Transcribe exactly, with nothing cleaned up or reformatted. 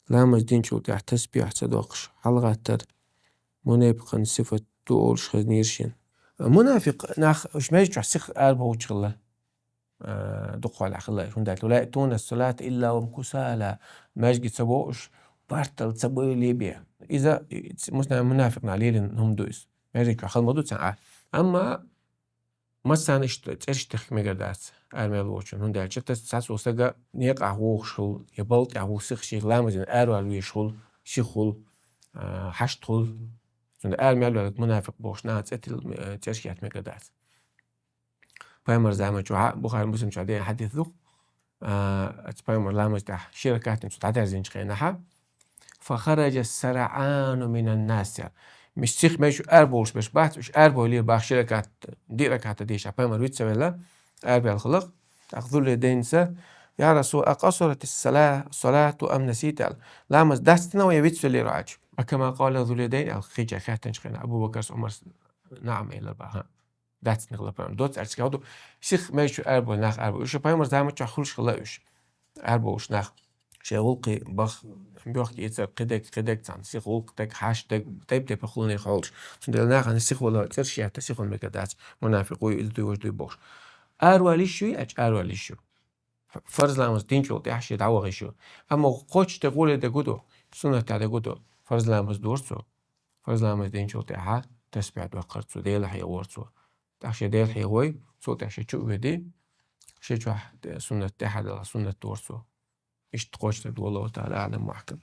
ламаз динчул тӀехьа тасбихь ца доккхуш хьалгӀаттар мунафикъан сифат ду олуш хезнера шена. Мунафикъ нах уьш маьждиг чохь сиха арабовлуш хилла, а, дукхахьолахь хилла, хӀунда аьлча: «Ла яътуна ссалата илла ва хум кусала». Маьждиге ца бо уьш, бартал ца бовлий бен. Иза, и, ц-, муна-, мунафикъ нах лелийна хӀума ду иза. Маьждиг чохь хала ма ду цхьа а. Амма массарна иштта цӀераш тахка мегар дац, ара мел воцчунна, хӀунда аьлча тас цхьацца стага некъахь вогӀуш хуьлу, я балда тӀехь ву сиха шен ламазна аравала везаш хуьлу, сиха хуьлу, а, хьашт хуьлу. Цундела ара мел ваьлларг мунафикъ бохуш, наха цӀе тилла, э, цӀераш етта мегар дац. Пайхамар заман чохь, Бухари, Муслим чохь деана хьадис ду, а, оцу пайхамар ламаз тӀехь ши ракаӀат цо дӀадаьрзинчу хенахьа, «Фахараджа саръану минан нас». Миш сиха маьждиг чу арабовлуш берш бац, уьш арабовлийра боху ши ракаӀат, диъ ракаӀат дийшахь, пайхамар виц ца велла, арабаьлла хилла. ТӀаккха Зуллидайнца: «Я Расул, акъасурати ссала-, ссалату ам насита?» аьлла. Ламаз дацдина вай, я виц веллера хьо аьлча. «Акама къала Зуллидайн?» аьлла, кхечу хаьттинчу хенахь Абу-Бакарс, Умарс, наам, элира боху. Дац нигла прям. Доцца аьлча, кхин ду, сиха маьждиг чу арабовла нах арабо. Уьш пайхамар заман чохь хуьлуш хилла уьш. Арабовлуш нах. Шайн гӀуллакхе баха, боьхка ийцар, кхидерг, кхидерг цхьаьна, сиха гӀуллакх дерг, хьашт дерг, тайп-тайпа хуьлу нах хьолуш. Цундела нахана сиха вала цӀераш етта, сиха вала мегар дац, мунафикъ вуй, иза дуй, важа дуй бохуш. Аравала йиш юй аьлча, аравала йиш ю. Фарз ламаз динчул тӀехьа шен дӀаваха йиш ю. Амма кхоччуш дерг гӀоле дерг хӀун ду, суннат тӀехь дерг хӀун ду, фарз ламаз дора цо. Фарз ламаз динчул тӀаьхьа тасбихь доккхура цо, Дела хьехавора цо. ТӀаккха шен Дела хьехавой, цул тӀаьхьа шен чу а ведий, шен чохь суннат тӀаьхьа дала, суннат дора цо. Иштта кхоччуш дерг, валлаху таӀала аӀлам ва ахкам.